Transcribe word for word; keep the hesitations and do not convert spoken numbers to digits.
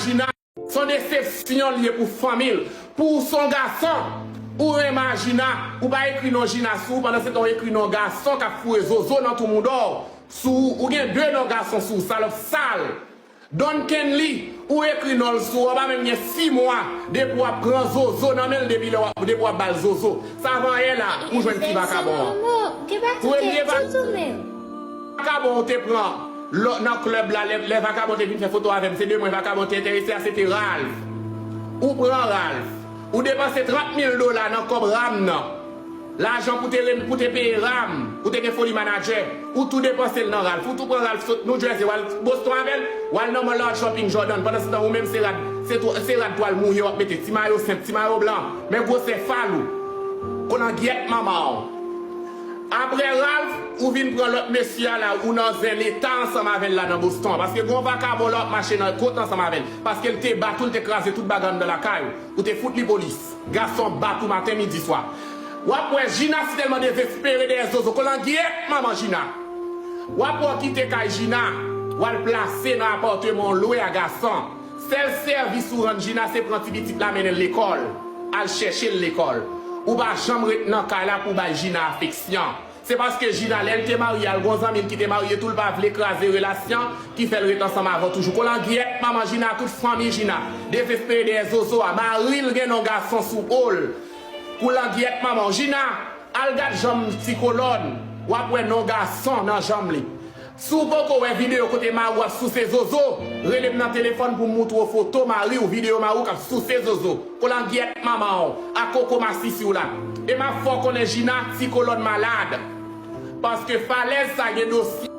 Jina, se yon desepsyon li ye pou fanmi l. Pou w se yon gason, ou renmen Jina, ou pa ekri non Jina sou ou, pandan se tan w ekri non gason k ap foure zozo nan tou mouda w sou ou. Ou gen de non gason sou ou, salòp sal. Don Kenly, ou ekri non l sou ou, w pa menm gen sis mwa depi w ap pran zozo nan men l, depi lè w ap, depi w ap ba l zozo. Savan yè la, ou jwenn ki vakabon an. Premye vakabon ou te pran nan klèb la, lè, lè vakabon te vin fè foto avè m, se de mwen vakabon te enterese a, se te Ralph. Ou pran Ralph. Ou depanse trant mil dola nan kòb Ram nan. Lajan pou te, pou te peye Ram. Ou te gen foli manadjè. Ou tou depanse l nan Ralph. Ou tou pran Ralph sot New Jersey, w al Boston avè l, w al nan mall la w al shopping Jordan. Pandan se tan ou menm se rad, se, se rad twal mouye w ap mete, ti mayo senp, ti mayo blan. Men gwosè fal ou. Kolangyèt manman w. Apre Ralph, ou vin pran lòt mesye a la, ou nan zen leta ansanm avè l la nan Boston. Paske gon vakabon la w ap mache nan kot ansanm avè l. Paske l te bat ou, l te kraze tout bagay anndan lakay ou. Ou te fout li polis. Gason bat ou maten, midi, swa. W ap wè Jina si tèlman dezespere dèyè zozo. Kolangyèt manman Jina. W ap wè w kite kay Jina. W al plase nan apatman w lwe a gason. Sèl sèvis ou rann Jina se pran ti pitit la mennen l lekòl. Al chèche l lekòl. Ou pa janm ret nan kay la pou w bay Jina afeksyon. Se paske Jina, lè l te marye a, l gon zanmi l ki te marye tou, l pa vle kraze relasyon ki fè l ret ansanm avè w toujou. Kolangyèt manman Jina, tout fanmi Jina dezespere dèyè zozo a. Mari l gen non gason sou po l. Kolangyèt manman w. Jina, al gad janm ti kolòn, w ap wè non gason nan janm li. Si w poko wè videyo kote mari w ap souse zozo, rele m nan telefòn pou m moutre w foto mari w, videyo mari w k ap souse zozo. Kolangyèt manman w, ak koko masisi w la. E m ap fè w konnen Jina, ti kolòn malad. Paske falèz sa gen dosye